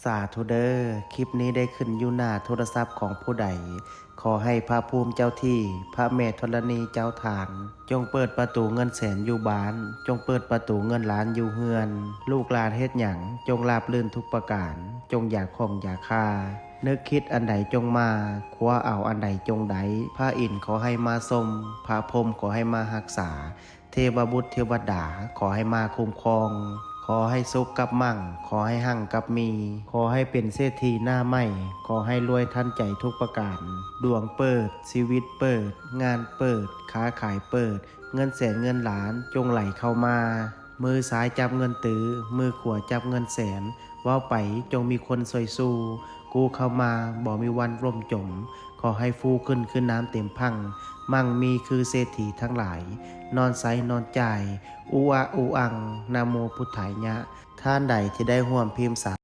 ສາທຸເດີ ຄລິບນີ້ໄດ້ຂຶ້ນຢູ່ໜ້າໂທລະສັບຂອງຜູ້ໃດ. ຂໍໃຫ້ພະພູມເຈົ້າທີ່, ພະແມ່ທໍລະນີເຈົ້າທານ ຈົ່ງເປີດປະຕູເງິນແສນຢູ່ບ້ານ, ຈົ່ງເປີດປະຕູເງິນລ້ານຢູ່ເຮືອນ. ລູກຫຼານເຮັດຫຍັງ ຈົ່ງລາບລື່ນທຸກປະການ, ຈົ່ງຢ່າຂ້ອງຢ່າຄາ. ນຶກຄິດອັນໃດຈົ່ງມາ, ຄວ້າເອົາອັນໃດຈົ່ງໄດ້. ພະອິນຂໍໃຫ້ມາຊົມ, ພະພົມຂໍໃຫ້ມາຮັກສາ. ເທວະບຸດເທວະດາ ຂໍໃຫ້ມາຄຸ້ມຄອງ, ຂໍໃຫ້ສຸກກັບມັ່ງ, ຂໍໃຫ້ຮັ່ງກັບມີ, ຂໍໃຫ້ເປັນເສດຖີໜ້າໃໝ່, ຂໍໃຫ້ລວຍທັນໃຈທຸກປະການ. ດວງເປີດ, ຊີວິດເປີດ, ງານເປີດ, ຄ້າຂາຍເປີດ, ເງິນແສນເງິນລ້ານຈົ່ງໄຫຼເຂົ້າມາ. ມືຊ້າຍຈັບເງິນຕື້, ມືຂວາຈັບເງິນແສນ, ເວົ້າໄປຈົ່ງມີຄົນຊ່ວຍສູ້, ກູ້ເຂົ້າມາບໍ່ມີວັນລົ້ມຈົມ. ຂໍໃຫ້ຟູຂຶ້ນຄືນ້ຳເຕັມພັ່ງ, ມັ່ງມີຄືເສດຖີທັງຫຼາຍ, ນອນໃຊ້ນອນຈ່າຍ, ອຸອະອຸອັງ, ນະໂມພຸດທາຍະ. ທ່ານໃດທີ່ໄດ້ຮ່ວມພິມສາ